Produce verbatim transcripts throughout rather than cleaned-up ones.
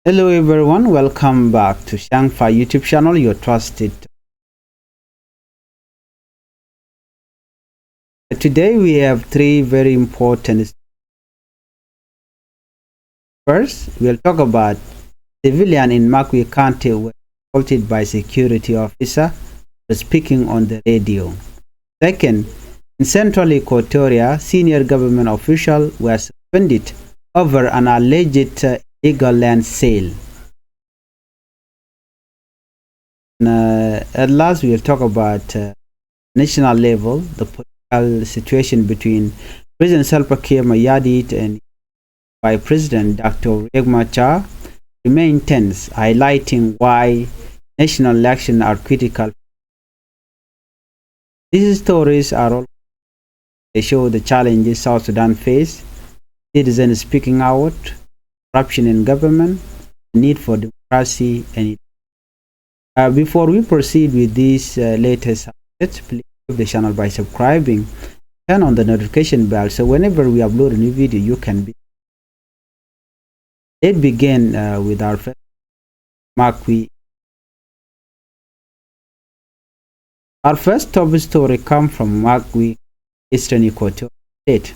Hello everyone, welcome back to Shangfa YouTube channel, your trusted. Today we have three very important. First, we'll talk about civilian in Magwi County were assaulted by security officer for speaking on the radio. Second, in Central Equatoria, senior government official were suspended over an alleged, uh, illegal land sale. And, uh, at last, we'll talk about, uh, national level, the political situation between President Salva Kiir Mayardit and Vice President Doctor Riek Machar remain tense, highlighting why national elections are critical. These stories are all, they show the challenges South Sudan face, citizens speaking out, corruption in government, need for democracy, and, uh, before we proceed with this, uh, latest update, please give the channel by subscribing, turn on the notification bell, so whenever we upload a new video, you can be. Let's begin, uh, with our first Magwi. Our first top story come from Magwi, Eastern Equatoria State.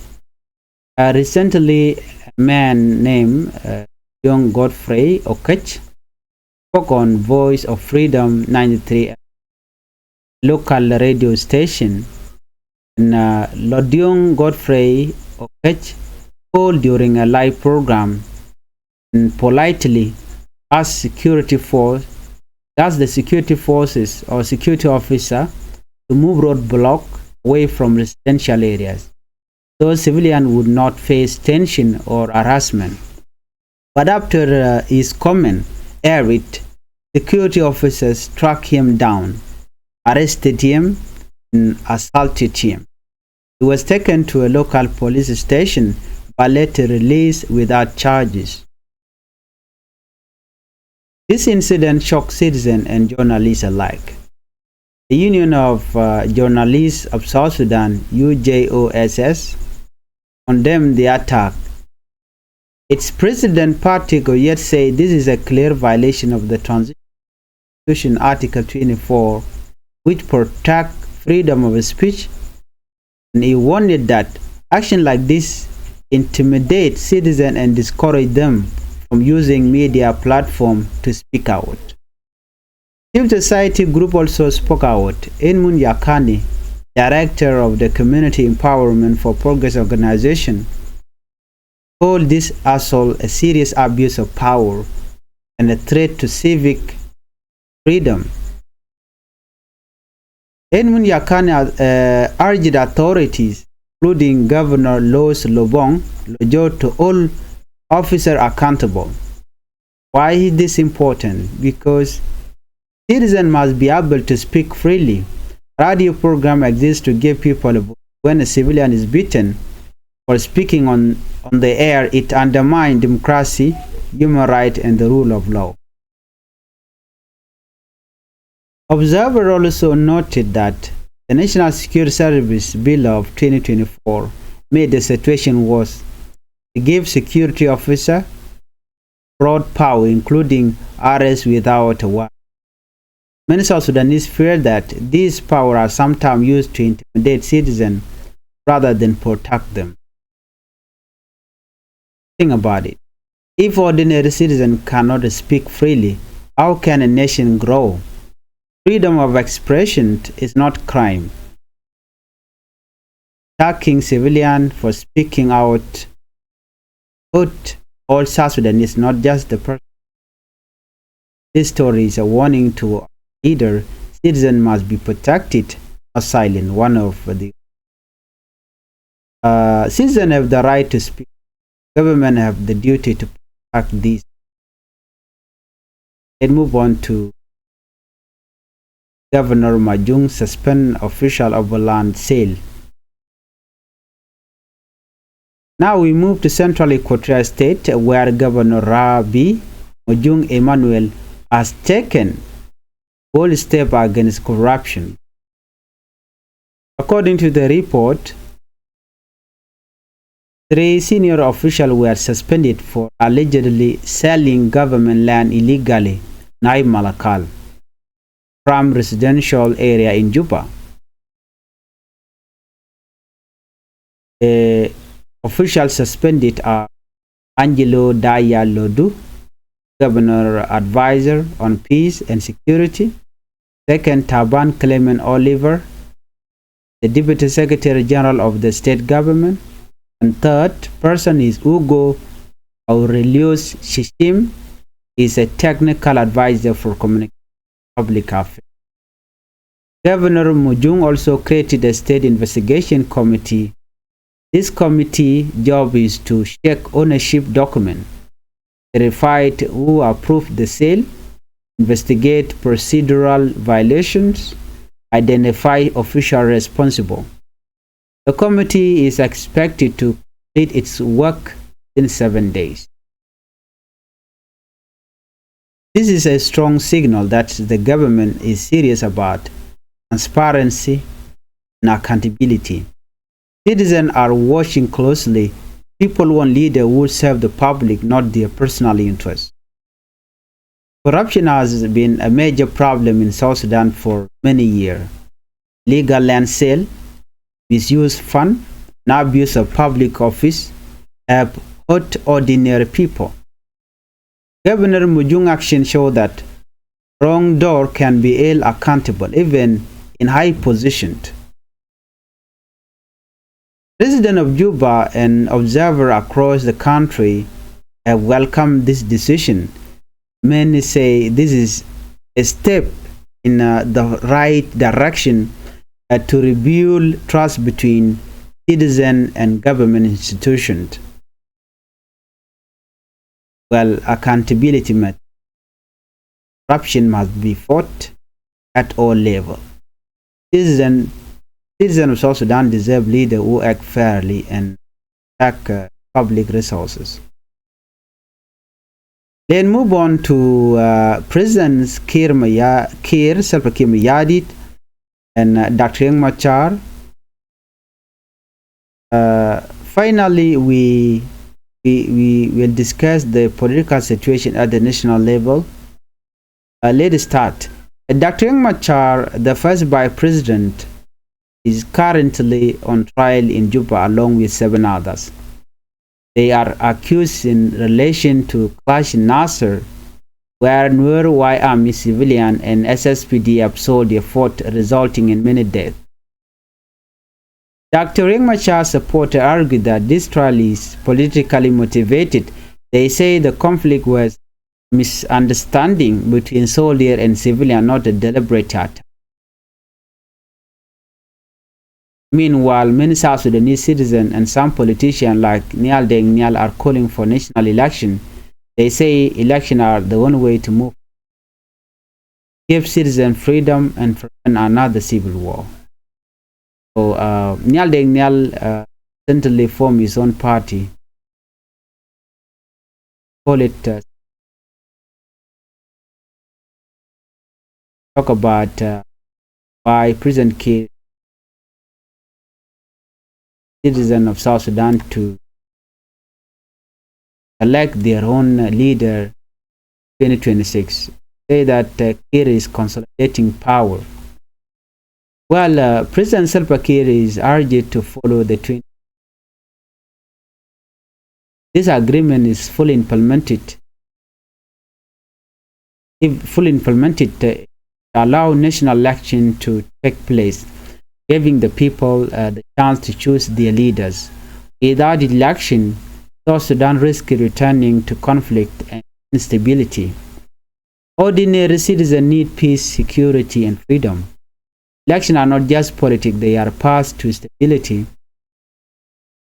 Uh, recently, a man named, uh, Young Godfrey Okech spoke on Voice of Freedom ninety-three local radio station. And, uh, Lodiong Godfrey Okech called during a live program and politely asked security force, asked the security forces or security officer to move roadblock away from residential areas so civilian would not face tension or harassment. But after, uh, his comment aired, security officers tracked him down, arrested him, and assaulted him. He was taken to a local police station but later released without charges. This incident shocked citizens and journalists alike. The Union of, uh, Journalists of South Sudan, U J O S S, condemned the attack. Its president, Patrick Oyet, said this is a clear violation of the Transition Constitution Article twenty-four, which protect freedom of speech, and he warned that action like this intimidate citizens and discourage them from using media platform to speak out. Civil society group also spoke out. Edmund Yakani, director of the Community Empowerment for Progress Organization, called this assault a serious abuse of power and a threat to civic freedom. Edmund Yakani, uh, urged authorities, including Governor Louis Lobong Lojor, to hold officers accountable. Why is this important? Because citizens must be able to speak freely. Radio program exists to give people a voice. When a civilian is beaten for speaking on, on the air, it undermines democracy, human rights, and the rule of law. Observer also noted that the National Security Service Bill of twenty twenty-four made the situation worse. It gave security officer broad power, including arrest without a warrant. Many South Sudanese fear that these powers are sometimes used to intimidate citizens rather than protect them. Think about it. If ordinary citizens cannot speak freely, how can a nation grow? Freedom of expression is not crime. Attacking civilian for speaking out hurt all South Sudanese, not just the person. This story is a warning to leader. Citizen must be protected, not silent. One of the, uh, citizen have the right to speak. Government have the duty to protect this. Let's move on to Governor Majung suspend official of land sale. Now we move to Central Equatoria State, where Governor Rabi Majung Emmanuel has taken bold step against corruption. According to the report, Three senior officials were suspended for allegedly selling government land illegally, Nai Malakal, prime residential area in Juba. The officials suspended are Angelo Daya Lodu, governor advisor on peace and security. Second, Taban Clement Oliver, the deputy secretary general of the state government. And third person is Hugo Aurelius Shishim, is a technical advisor for communication public affairs. Governor Mujung also created a state investigation committee. This committee job is to check ownership document, verify who approved the sale, investigate procedural violations, identify official responsible. The committee is expected to complete its work in seven days. This is a strong signal that the government is serious about transparency and accountability. Citizens are watching closely. People want leaders who serve the public, not their personal interests. Corruption has been a major problem in South Sudan for many years. Legal land sale, misuse fund, and abuse of public office have hurt ordinary people. Governor Mujung action show that wrongdoer can be held accountable even in high position. Residents of Juba and observers across the country have welcomed this decision. Many say this is a step in uh, the right direction uh, to rebuild trust between citizen and government institutions. Well, accountability must, corruption must be fought at all level. Citizen, citizen of South Sudan deserve leader who act fairly and attack uh, public resources. Then move on to uh, President Kiir, Maya, Kiir, Salva Kiir Mayardit, and uh, Doctor Riek Machar. Uh, finally, we, we, we will discuss the political situation at the national level. Uh, let's start. Uh, Doctor Riek Machar, the first vice president, is currently on trial in Juba along with seven others. They are accused in relation to clash in Nasser, where Nuer White Army civilian and S S P D F soldier fought, resulting in many deaths. Doctor Riek Machar's supporters argue that this trial is politically motivated. They say the conflict was misunderstanding between soldier and civilian, not a deliberate attack. Meanwhile, many South Sudanese citizens and some politicians like Nial Deng Nial are calling for national election. They say elections are the only way to move, give citizens freedom and prevent another civil war. So uh, Nial Deng Nial uh, recently formed his own party. Call it uh, talk about uh, why President Kiir, citizen of South Sudan, to elect their own leader twenty twenty-six. Say that uh, Kiir is consolidating power. Well, uh, President Salva Kiir is urged to follow the twenty. This agreement is fully implemented. If fully implemented, uh, allow national election to take place, giving the people uh, the chance to choose their leaders. Without election, South Sudan risks returning to conflict and instability. Ordinary citizens need peace, security, and freedom. Elections are not just politics, they are paths to stability,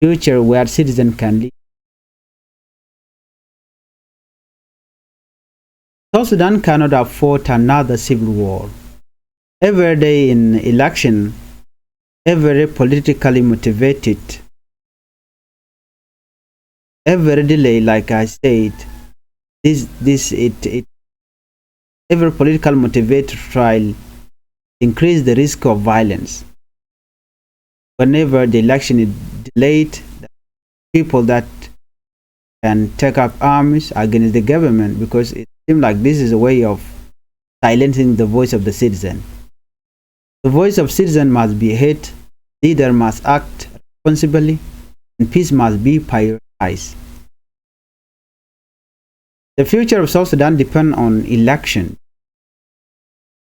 future where citizens can live. South Sudan cannot afford another civil war. Every day in election, every politically motivated, every delay, like I said, this this it, it every political motivated trial increase the risk of violence. Whenever the election is delayed, people that can take up arms against the government, because it seems like this is a way of silencing the voice of the citizen. The voice of citizen must be heard, leader must act responsibly, and peace must be prioritized. The future of South Sudan depends on election,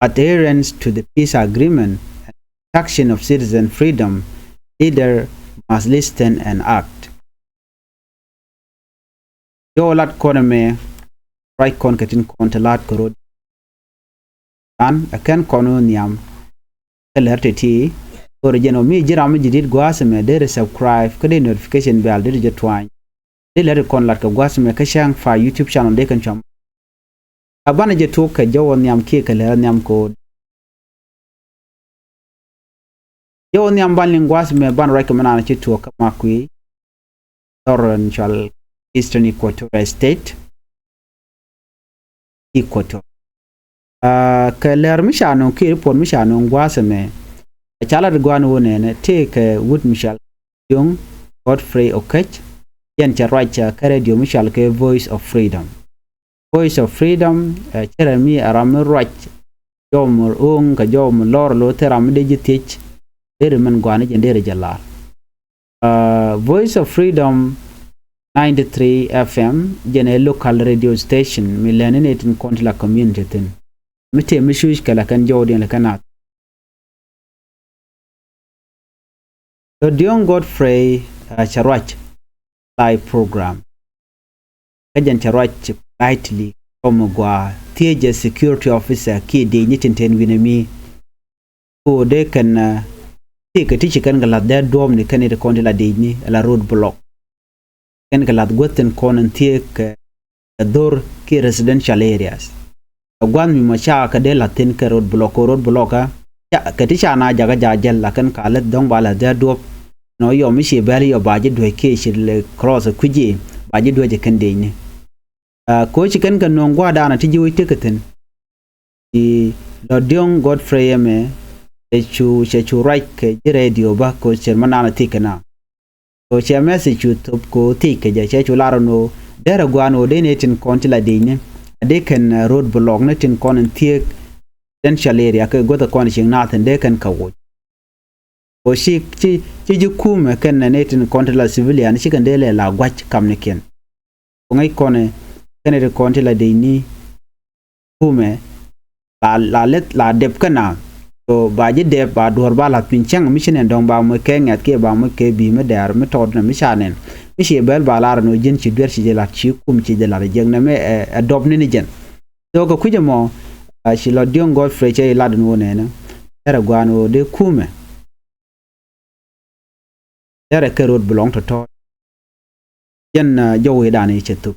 adherence to the peace agreement, and protection of citizen freedom. Leader must listen and act. Jɔw lat kɔn ɛmɛ, ruac kɔn kɛ tin kɔn te lat kɛ rot. An ɛ kɛn kɔn wä nhiam kɛ lɛr titi. Kor jɛn ɔ mi ji̱ ram mi ji̱ dit gua̱a̱th ɛmɛ deri subscribe kä dee notification bell deri jɛ tuany. Dee lɛr ti kɔn lat kɛ gua̱a̱th ɛmɛ kä cäŋ fa YouTube channel dee kɛn cuam. A banɛ jɛ tuɔk kɛ jɔw ɔ nhiam kiɛ kɛ lɛr ɔ nhiam ko̱o̱d. Jɔw ɔ nhiam ban liŋ gua̱a̱th ɛmɛ ban ruac kɛ mi naan ci tuɔk kä Makuei, Northern Central Eastern Equatoria State, Equator. Aa, kɛ lɛr mi ca nöŋ kiɛ report mi ca nöŋ gua̱a̱th ɛmɛ, ca lat gua̱a̱n wä nɛnɛ tëëkɛ wut mi cɔal Dioŋ Godfrey Okech, jɛn cɛ ruac kä radio mi cɔal kɛ Voice of Freedom. Voice of Freedom ɛ cɛ rɛ mi ɛ ram mi ruac jɔw mi ɣööŋ kɛ jɔw mi lɔr lo̱ thil ram mi dee ji̱ thiec. Deri mɛn gua̱a̱n jɛn deri jɛ lar. Aa, Voice of Freedom ninety three F M jɛn ɛ local radio station mi lɛni ni tin kɔn ti la community thin. Mi tëë mi cuc kɛ la kɛn jɔwdiɛn la kɛn nath. Lɔ Dioŋ Godfrey, aa, cɛ ruac live program. Kä jɛn cɛ ruac politely kɔm mi gɔaa thiecɛ security officer kiɛ dec ni tin ten wi̱nɛ mi. Ko dee kɛn, aa, thiekɛ ti ci kɛn kɛ la̱th dee duɔ̱ɔ̱pni kɛn i̱ ti kɔn ti la dec ni ala road block. Kɛn kɛ la̱th guäth tin kɔn in thiek kɛ, kɛ dhor kiɛ residential areas. Kɛ gua̱th mi mɔ ca kɛ dee la̱th thi̱n kɛ road block, kɛ road block kä ca kɛ ti ca na jakä ja̱ jäl, lakin ka lät dɔ̱ŋ ba la̱th dee duɔ̱ɔ̱p. Nɔ yɔ mi ci bɛl yɔ ba ji̱ duec kiɛ ci lɛ cross kui̱ci ba ji̱ duec kɛn dec ni. Aa, ko ci kɛn kɛ nööŋ gua̱a̱r daanɔ ti ji̱ wec tekɛ thi̱n. Ci Lɔ Dioŋ Godfrey ɛmɛ cɛ cu, cɛ cu ruac kɛ ji̱ radio bä ko cɛ mɛ naan thiec kɛ na. Ko cɛ message cu thop ko thiec kɛ jɛ cɛ cu lar ɛn ɣöö derɛ gua̱a̱n ɣöö dee ni tin kɔn ti la dec ni a dee kɛn, aa, road block ni tin kɔn in thiek residential area kɛ guäth kɔn cieŋ naath in dee kɛn kɛ woc. Ko ci, ci, ci ji̱ kumɛ kɛn ni tin kɔn ti la civilian ci kɛn dee lɛ la gua̱c kamnikiɛn. Ko ŋäc kɔn ɛ kɛn ti kɔn ti la dec ni kumɛ la, la leth la dep kä na. So ba ji̱ dep ba duɔ̱ɔ̱r ba la̱th piny cäŋ mi ci nɛn dɔ̱ŋ ba moc kɛ ŋɛ̈th kiɛ ba moc kɛ bi̱i̱ mi dɛɛr mi tɔɔt nɛ mi ca nɛn. Mi ci bɛl ba lar ɛn ɣöö ji̱n ci duer ci jɛ la̱t ci kum ci jɛ la̱t jiäk nɛ mi ɛ, ɛ dɔp ni ni jɛn. So kɛ kui̱c ɛmɔ, aa, ci Lɔ Dioŋ Godfrey cɛ ilat ɛn ɣöö nɛnɛ derɛ gua̱a̱n ɣöö dee kumɛ derɛ kɛ road block tɔ̱tɔ̱. Jɛn, aa, jɔw i̱ dan i̱ cɛ thop.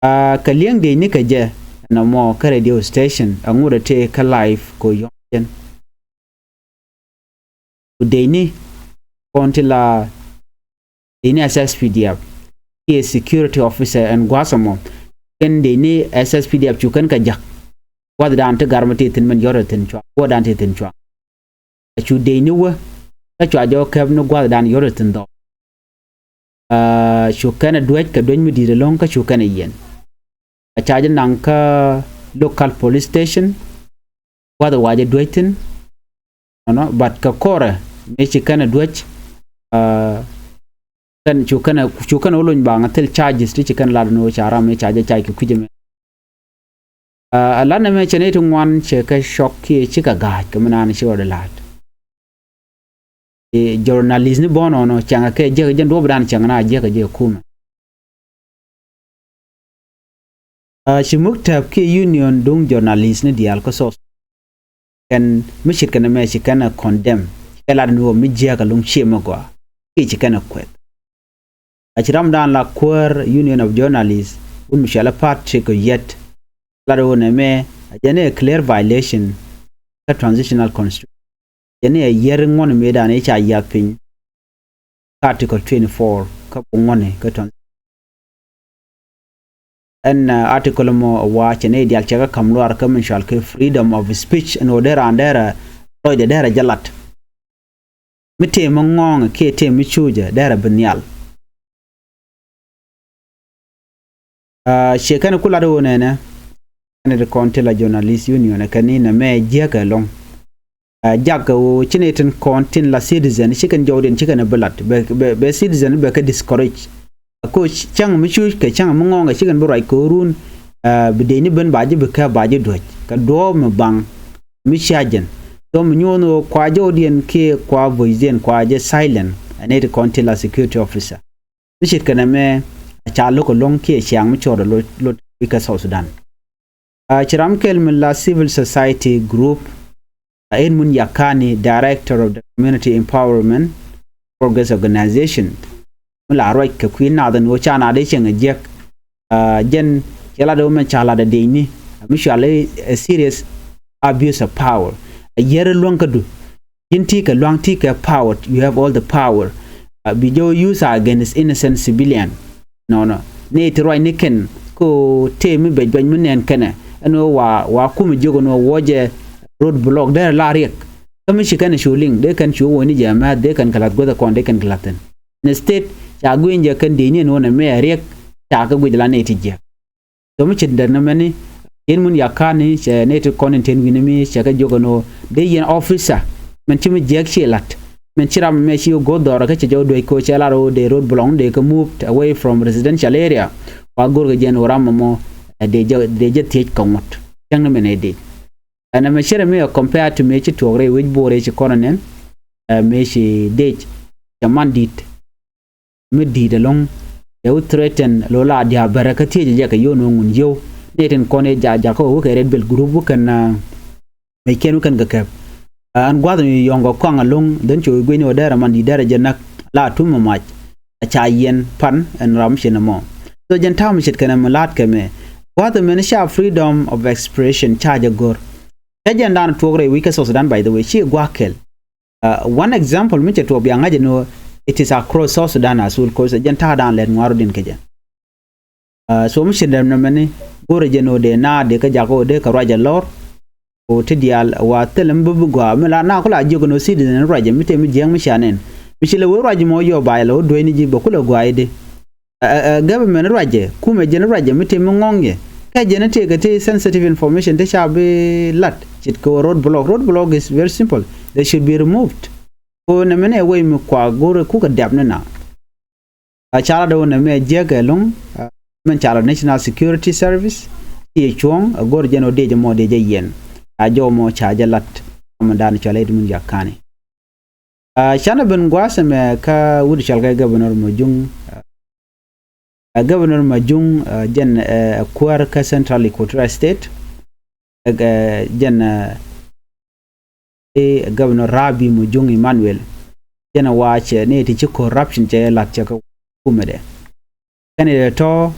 Aa, kɛ li̱eŋ dec ni kɛ jɛ ɛn ɛmɔ kä radio station aŋut ɛ tëë kä live ko yɔ̱ŋ jɛn. Ku dec ni kɔn ti la dec ni S S P D F kiɛ security officer ɛn gua̱a̱th ɛmɔ. Kɛn dec ni S S P D F cu kɛn kɛ ja̱k gua̱th dan ti gar mi ti thi̱n min yɔ̱t ɛ thi̱n cua gua̱th dan ti thi̱n cua. A cu dec ni wä kä cua jɔw kɛp ni gua̱th dan yɔ̱t ɛ thi̱n dhɔk. Aa, cu kɛn ɛ duec kɛ duec mi di̱i̱t ɛlɔ̱ŋ kä cu kɛn ɛ yiɛn. A ca jɛ naŋ kä local police station gua̱th ɛ wa jɛ duec thi̱n. Nɔnɔ, but kɛ kɔrɛ mëë ci kɛn ɛ duec, aa, kɛn cu kɛn ɛ, cu kɛn ɛ wä lony baŋ ɛ thil charges ti ci kɛn ɛ lat ni wä ca ram mëë ca jɛ cac kɛ kui̱c ɛmɛ. Aa, a lat nɛmɛ cɛ nɛy ti ŋuan cɛ kɛ cɔk kiɛ cikɛ ga̱a̱c kɛ mi naan ci rɔɔdɛ la̱t. I̱ journalist ni bɔ̱ɔ̱n ɔnɔ cäŋɛ kɛ jiäk jɛn duɔ̱ɔ̱p dan cäŋɛ na jiäk kɛ jiäk kumɛ. Aa, ci muk tɛp kiɛ union duŋ journalist ni diaal kä South. Kɛn mi ce̱tkɛ nɛmɛ ci kɛn ɛ condemn kɛ lat ni ɣöö mi jiäk ɛlɔ̱ŋ ciɛ mi gɔaa kiɛ ci kɛn ɛ kuɛth. A ci ramdan la kuäär Union of Journalists wun mi cɔal ɛ Patrick Oyet. Lat ɣöö nɛmɛ a jɛn ɛ clear violation kä transitional constitution. Jɛn ɛ yier ŋuɔ̱n mëëdan i̱ ca yiath piny kä article twenty four kä buk ŋuɔ̱n kä transition. Ɛn, aa, article mɔ ɛ wa cɛ nɛy diaal cɛ kä ka̱m luaar kä min cɔal kɛ freedom of speech ɛn ɣöö dee raan dee rɛ lɔcdɛ dee rɛ jɛ lat. mi tëë mi ŋɔ̱ɔ̱ŋɛ kiɛ tëë mi cuucɛ derɛ bi nhial. Ciɛ kɛn ku lat ɣöö nɛnɛ kɛn ti kɔn ti la Journalist Union kɛn ni nɛ mɛ jiäk ɛlɔ̱ŋ. Ɛ, jak kɛ ɣöö ci nɛ tin kɔn tin la citizen ci kɛn jɔwdiɛn ci kɛn bi lat bɛ, bɛ, bɛ citizen bɛ kɛ discourage. Ɛ ko cäŋ mi cuc kɛ cäŋ mi ŋɔ̱ɔ̱ŋ kɛ ci kɛn bi ruac kɛ ɣöö run, ɛ, bi dee ni ben ba ji̱ bi kɛ ba ji̱ duäc kɛ duɔ̱ɔ̱p mi baŋ mi cia jɛn. Thom mi nyuɔ̱n ɣöö kua jɔwdiɛn kiɛ kua voice diɛn kua jɛ silent ɛ nɛ ti kɔn ti la security officer. Mi ce̱tkɛ nɛmɛ a ca lo̱k ɛlɔ̱ŋ kiɛ ciaŋ mi cɔɔr ɛ lot, lot wi̱i̱ kä South Sudan. A ci ram kɛl mi la civil society group, a Edmund Yakani, director of the Community Empowerment Progress Organization, mi la ruac kɛ kui̱ nath ɛn ɣöö ca nath dee cieŋ ɛ jiäk. A jɛn cɛ lat ɛ ɣöö mɛn ca lat ɛ dee ni a mi cual i̱ a serious abuse of power. A yier luäŋ kädu. Ji̱n ti kɛ lua̱ŋ ti kɛ power, you have all the power. A bi jɛ wä use against innocent civilian. Nɔnɔ ni ti ruac ni kɛn ko tëë mi bɛ juac mi nɛn kɛnɛ ɛn wä wa, wa kumɛ jiök ɛn wä wä jɛ road block derɛ la riɛk. Kä mi ci kɛn cu liŋ dee kɛn cu wä ni jɛ mɛth dee kɛn kɛ lath guäth ɛ kɔn dee kɛn kɛ lath thi̱n. Ni state ca gui̱ny jɛ kɛn dee ni ɛn wä nɛ mɛ riɛk ca kɛ guic la ni ti jiäk. Thom mi ce̱t dɛr ni mɛni yɛn mun Yakani cɛ nɛy ti kɔn in ten wi̱ni mi cɛ kɛ jiök ɛn ɣöö dee yɛn officer mɛn ci mi jiɛk ci lat mɛn ci ram mɛ ci go̱o̱th dhɔrɛ kä cɛ jɔw duec ko cɛ lar ɣöö dee road block dee kɛ moved away from residential area. Wa go̱r kɛ jɛn ɣöö ram mɔ mɔ ɛ dee jɛ, dee jɛ thiec kɛ ŋuɔ̱t cäŋ ni mɛn ɛ dee. Ɛn ɛmɛ cɛ rɛ mi ɛ compare to mëë ci tuɔɔk rɛy wec bo̱o̱r ëë ci kɔn ɛ nɛn ɛ mëë ci dec cɛ man di̱t. Mi di̱i̱t ɛlɔ̱ŋ cɛ wä threaten lo la diaal bɛrɛ kä thiecɛ jɛ kɛ yio̱w ni ŋun yio̱w. Ni tin kɔn i̱ jaak jaak kä wä kɛ red belt group wä kɛn mec kɛn wä kɛn kɛ kɛp. Ɛn gua̱th mi yɔ̱ŋ kɛ kɔaŋ ɛlɔ̱ŋ dhän cɛ wä gui̱ni wä dɛrɛ man di̱i̱t dɛrɛ jɛ näk la tum mɛ mac. A ca yɛn pan ɛn ram cin ɛmɔ. So jɛn ta̱a̱ mi ce̱tkɛ nɛ mi la̱t kɛ mɛ gua̱th mɛn ca freedom of expression ca jɛ go̱r. Cä jɛn dan tuɔɔk rɛy wi̱c kä South Sudan, by the way, ci gua̱a̱k kɛl. One example mi cɛ tuɔɔk bia ŋa̱c ɛn ɣöö it is across South Sudan as well, cause jɛn ta̱a̱dan lɛt ŋua̱r rɔ̱diɛn kɛ jɛ. So mi ci dɛm nɛmɛni go̱rɛ jɛn ɣöö dee na dee kä jakä ɣöö dee kɛ ruacɛ lɔr. Ɣöö ti diaal wa thilɛ mi bi bi gɔaa mi la na ku la jiök ɛn ɣöö citizen ruacɛ mi tëë mi jiääk mi cia nɛn. Mi ci lɛ wee ruacɛ mɔ yɔɔ ba̱a̱ yɛ lɛ wä dueeni ji̱ bɛ kulɛ gɔaa i̱di. Ɛ, ɛ, government ruacɛ, kumɛ jɛn ruacɛ mi tëë mi ŋɔ̱ŋ yɛ. Kɛ jɛn tëë kɛ tëë sensitive information tëë ca bi lat ce̱tkɛ road block. Road block is very simple. They should be removed. Ko nɛmɛni ɛ wec mi kua go̱rɛ kukɛ dɛp ni na. A ca lat ɛ wä nɛmɛ jiäk ɛlɔ̱ŋ, mɛn ca lat National Security Service. Ci yɛ cuɔ̱ŋ ɛ go̱r jɛn ɔ dee jɛ mɔ dee jɛ yɛn. A jɔw mɔ ca jɛ lat. Mɛ dan cɔal Edmund Yakani. Canɛ ben gua̱a̱th ɛmɛ kä wut cɔal kɛ Governor Majuŋ. Governor Majuŋ jɛn ɛ kuäär kä Central Equatoria State. Jɛn ɛ Governor Rabi Majuŋ Emmanuel. Jɛn ɛ wa̱a̱ cɛ ni ti ci corruption cɛ lath cɛ kä kumɛdɛ. Kɛn ɛ tɔ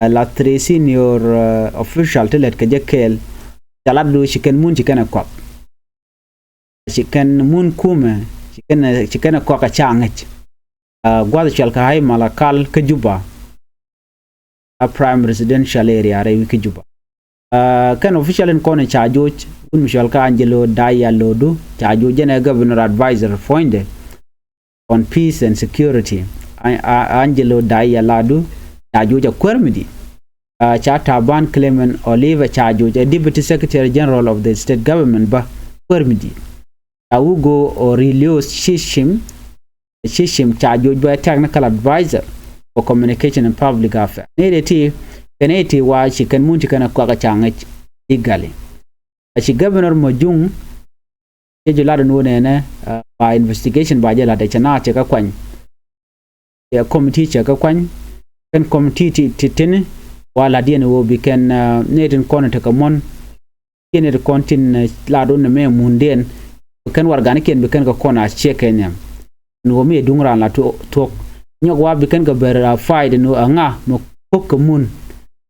ɛ la three senior official ti lɛt kɛ jɛ kɛɛl. Ca lat du ci kɛn mun ci kɛn ɛ kuak. Ci kɛn mun kumɛ ci kɛn, ci kɛn kɔak a ca ŋäc. Gua̱th cual kɛ Hai Malakal kä Juba. A prime residential area rɛy wi̱c kä Juba. Kɛn official in kɔn ca joc wun mi cual kɛ Angelo Daya Lodu ca joc jɛn ɛ governor advisor puɔ̱nydɛ on peace and security. Angelo Daya Ladu ca joc a kuäär mi di. Ca Taban Clement Oliver ca joc a Deputy Secretary General of the State Government bä kuäär mi di. Ca Ugo Aurelio Cishim, Cishim ca joc bä technical advisor for communication and public affairs. Ni de ti kɛn iti wa ci kɛn mun ci kɛn a kuak a ca ŋäc legally. A ci Governor Majuŋ cɛ ju lat in wun ɛnɛ ba investigation ba jɛ lat ɛ cɛ na cɛ kä kuany. Cɛ committee cɛ kä kuany. Kɛn committee ti ti tini wa lat yɛn woo bi kɛn ni tin kɔn tekɛ muɔ̱n. Kiɛn ti kɔn tin lat wun ni mɛ mundiɛn. Bi kɛn warganikiɛn bi kɛn kɛ kɔn a ciɛ kɛ nhiam. Ni woo mi ɛ duŋ raan la thuɔ̱k nyɔk wa bi kɛn kɛ ber a fight ni woo a ŋa mɛ ko̱k kɛ mun.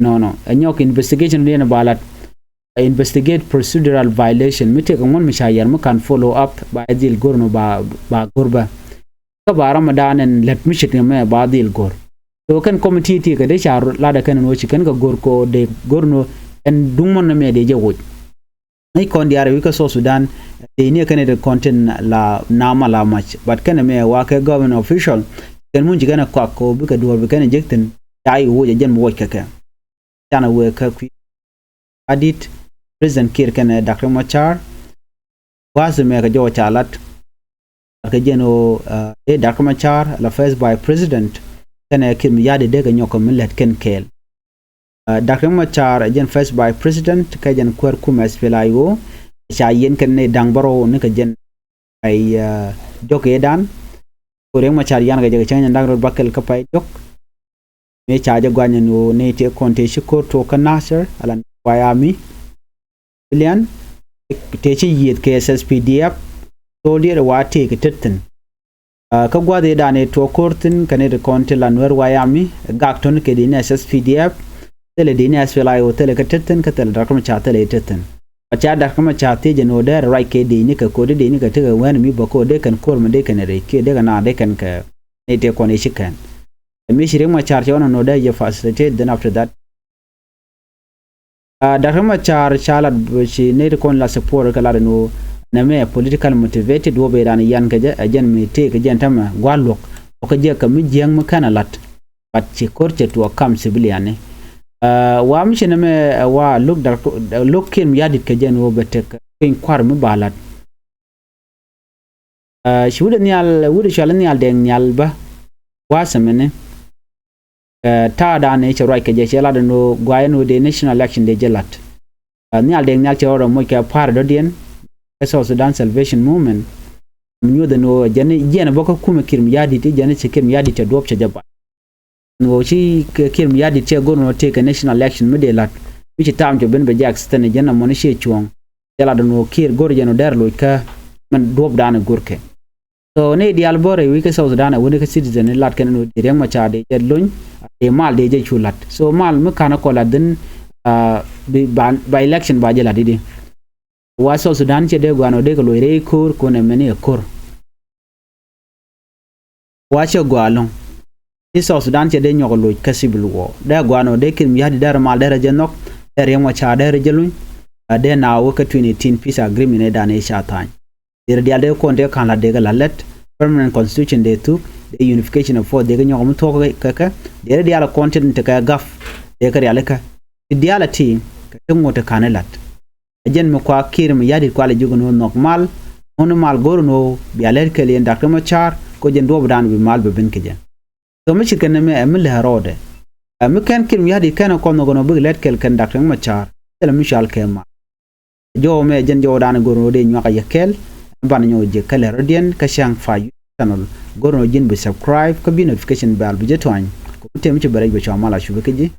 Nɔnɔ ɛ nyɔk investigation diɛn ba lat. Investigate procedural violation mi tëëkɛ ŋuɔ̱n mi ca yɛr mi kan follow up ba ɛ dhil go̱r nɔ ba, ba go̱r bä. Kä ba Ramadan ɛn lät mi ce̱t kɛ mɛ ba dhil go̱r. So kɛn committee ti kɛ dee ca ladɛ kɛn ɛn wä ci kɛn kɛ go̱r kɛ dee go̱r nɔ ɛn duŋ mɔn nɛ mɛ dee jɛ woc. Ŋäc kɔn diaal rɛy wi̱i̱ kä South Sudan, dee ni kɛn ɛ kɔn tin la nama la mac. But kɛn ɛmɛ wa kɛ government official, kɛn mun ci kɛn ɛ kɔak kɛ ɣöö bikɛ duɔ̱ɔ̱r bi kɛn ɛ jek thi̱n, ca i̱ woc ɛ jɛn mi woc kɛ kɛ. Canɛ wëë kä kui̱ adit, President Kiir kɛnɛ Doctor Machar, gua̱a̱th ɛmɛ kɛ jɔw ca lat. Kɛ jɛn ɣöö, ɛ, Doctor Machar la First Vice President kɛnɛ Kiir Mayardit dee kɛ nyɔk kɛ mi lät kɛn kɛɛl. Ɛ, Doctor Machar ɛ jɛn First Vice President kɛ jɛn kuäär kumɛ S P L I O, ca yiɛn kɛn ni da̱ŋ bärɔw ni kɛ jɛn pay, ɛ, diɔ̱k ëëdan. Ku Riek Machar yan kɛ jɛ kɛ cäŋ jɛn da̱ŋ rɛw bäkɛl kä pay diɔ̱k. Mëë ca jɛ guanyɛ ni ɣöö nɛy tëë kɔn tëë ci ko̱r tuɔɔk kä Nasir, ala Nuer White Army civilian, tëë ci yiëëth kɛ S S P D F soldier wa tëë kɛ tet thi̱n. Ɛ, kä gua̱th ëëdan ëë tuɔɔk ko̱r thi̱n kɛ nɛy ti kɔn ti la Nuer White Army, gak tɔ̱ni kɛ dini S S P D F, thilɛ dini S P L I O thilɛ kɛ tet thi̱n, kä thilɛ Doctor Machar thilɛ tet thi̱n. But ca Doctor Machar thiec jɛ ni ɣöö dee ruac kɛ dini kɛ ko̱r, dee dini kɛ tekɛ wɛn mi bä ko̱r, dee kɛn ko̱r mi dee kɛn rɛy kiɛ dee kɛn na dee kɛn kɛ nɛy tëë kɔn i̱ ci kɛn. Ɛ mi ci Riek Machar cɛ ɣɔn nɔ dee jɛ facilitate, then after that, ɛ, Doctor Machar ca lat bä ci nɛy ti kɔn la support kɛ lat ni ɣöö nɛmɛ political motivated, wä bɛ dan yan kɛ jɛ, ɛ jɛn mi tëë kɛ jɛn tämɛ gua̱l luɔ̱k. Ɔ kɛ jɛ kɛ mi jiäŋ mi kɛn a lat. But ci ko̱r cɛ tuɔɔk kam civilian ni. Ɛ, wa mi ci nɛmɛ, ɛ, wa lo̱k Doctor, lo̱k Kiir Mayardit kɛ jɛn ɣöö bɛ tek piny kua̱r mi ba lat. Ɛ, ci wut ɛ nhial, wut ɛ cɔal ɛ Nhial Deng Nhial bä gua̱a̱th ɛmɛni. Ɛ, ta̱a̱dan ëë cɛ ruac kɛ jɛ cɛ lat ɛn ɣöö gua̱a̱th ɛn ɣöö dee national election dee jɛ la̱t. Ɛ, Nhial Deng Nhial cɛ rɔɔdɛ moc kɛ pa̱a̱r dɔ̱diɛn kɛ South Sudan Salvation Movement. Mi nyuɔth ɛn ɣöö jɛn jiɛn ɛ bä kä kumɛ Kiir Mayardit, i̱ jɛn ɛ ci Kiir Mayardit cɛ duɔ̱ɔ̱p cɛ jɛ ba̱ny. Ɛn ɣöö ci kɛ Kiir Mayardit cɛ go̱r ɛn ɣöö tëëkɛ national election mi dee la̱t, mi ci ta̱a̱m cɛ ben bɛ jɛ extend, jɛn ɛmɔni ciɛ cuɔ̱ɔ̱ŋ. Cɛ lat ɛn ɣöö Kiir go̱r jɛn ɣöö dɛr loc kä min duɔ̱ɔ̱pdan ɛ go̱rkɛ. So ni diaal bä rɛy wi̱i̱ kä South Sudan ɛ wuni kä citizen ni lat kɛn ni Riek Machar dee jɛ lony, dee mal dee jɛ cu lat. So mal mi ka̱n kɔ lat dhin, ah, bi, ba, ba election ba jɛ lat i̱di. Wa South Sudan cɛ dee guan ɔ dee kɛ loc rɛy ko̱r kun ɛ mɛni ɛ ko̱r. Wa cɛ guan lɔ̱ŋ. Ci South Sudan cɛ dee nyɔk loc kä civil war. Dee guan ɔ dee Kiir Mayardit dee rɛ mal dee rɛ jɛ nhɔk, dee Riek Machar dee rɛ jɛ luny, a dee na wä kä twenty eighteen peace agreement ëëdan ëë ca tha̱a̱ny. Dee rɛ diaal dee kɔn dee ka̱n la dee kɛ la lɛt, permanent constitution dee thuk, dee unification of force dee kɛ nyɔk mi thuɔk kɛ kɛ, dee rɛ diaal kɔn tin tekɛ gaf, dee kɛ rialikä. Ti diaal a ti, kɛ ti ŋot ti ka̱n ilat. Ɛ jɛn mi kua Kiir Mayardit kua lɛ jiök ni ɣöö nhɔk mal, ŋun mal go̱r ni ɣöö bia lɛt kɛl yɛn Doctor Machar, kɛ jɛn duɔ̱ɔ̱pdan bi mal bɛ ben kɛ jɛ. So mi ci kɛn ɛmɛ ɛ mi lɛ rɔɔdɛ. Ɛ mi kɛn Kiir Mayardit kɛn ɛ kɔn nhɔk ni ɣöö bikɛ lɛt kɛl kɛn Doctor Machar, thilɛ mi cual kɛ mal. Jɔw mɛ jɛn jɔwdan go̱r ni ɣöö dee nyuak a yɛ kɛl, ban nyɔk jɛ kɛl ɛ rɔ̱diɛn kä cäŋ fa YouTube channel. Go̱r ni ɣöö ji̱n bi subscribe kä bi notification bell bi jɛ tuany. Kɛ mi tëë mi ci bɛ rɛc bɛ cua mal a cupɛ kä ji̱.